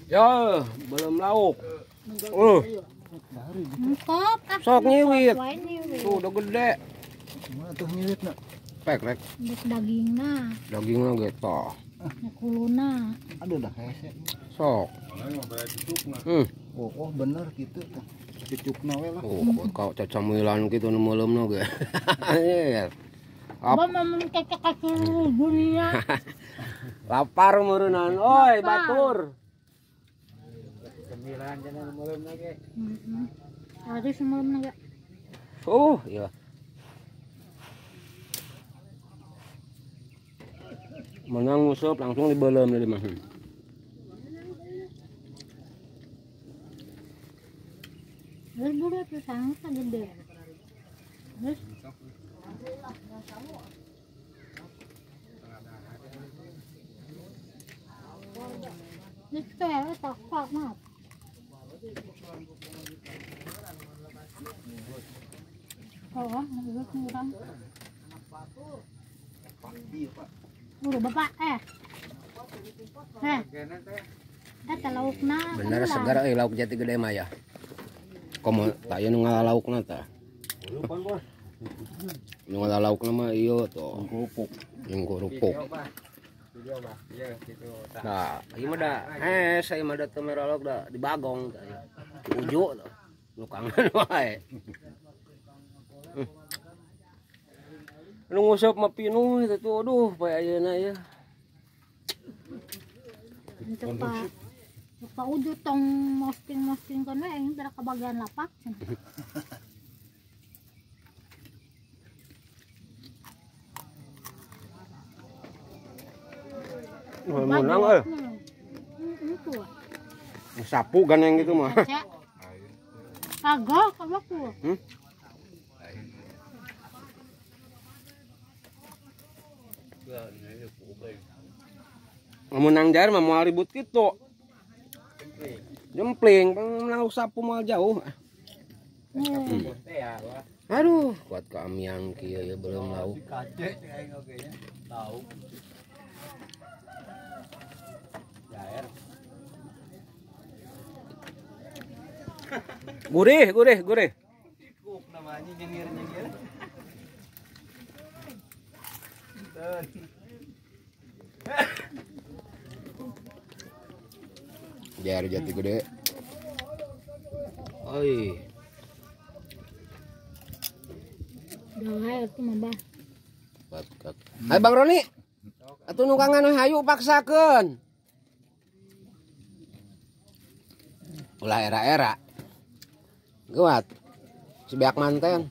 Ya, belum lauk. Sok nyiwit. Tuh udah gede. Mana tuh nyiwit nak? Pek rek. Dagingna. Dagingna gitu. Kuluna. Aduh dah hese. Sok. Oh, bener gitu tuh. Cucukna we lah. Oh, kau cacamilan gitu nu meuleumna ge. Apa momen cacak ka seluruh dunia. Lapar meureunnan oi batur. Cemilan cenah nu meuleumna ge. Heeh. Harus meuleumna ge. Oh, iya. Menang ngusup langsung dibeuleum di mah. Terus buru tuh sangat gede. Terus terus kayak tak maaf. Oh, terus ngurang. Buru bapak laukna. Bener segar euy lauk jati gede mah ya. Komo tah ieu nu ngalalaukna tah. Nu ngalalaukna mah ieu tuh. Kerupuk. Jeung kerupuk. Nah, ieu mah da saya mah da teu meralok da di Bagong tah. Di Uju tuh. Nu kangen wae. Nu nguseup mah pinuh eta tuh aduh poe ayeuna ieu. Pak Uju tong posting-posting kan we aing tara kabagian lapak. Menang euy. Sapu kan yang gitu mah. Kagak, kagak tuh. Menang jar mah moal ribut kitu. Jempling, menang sapu moal jauh. Aduh, kuat kamiang kieu ya belum lauk. Gurih, gurih, gurih. Namanya nyengir-nyengir. Biar jati gede. Oi. Doa itu mah bah. Hai Bang Roni. Atuh nu kangen hayu paksakeun. Ulah era-era. Kuat. Si beak manten.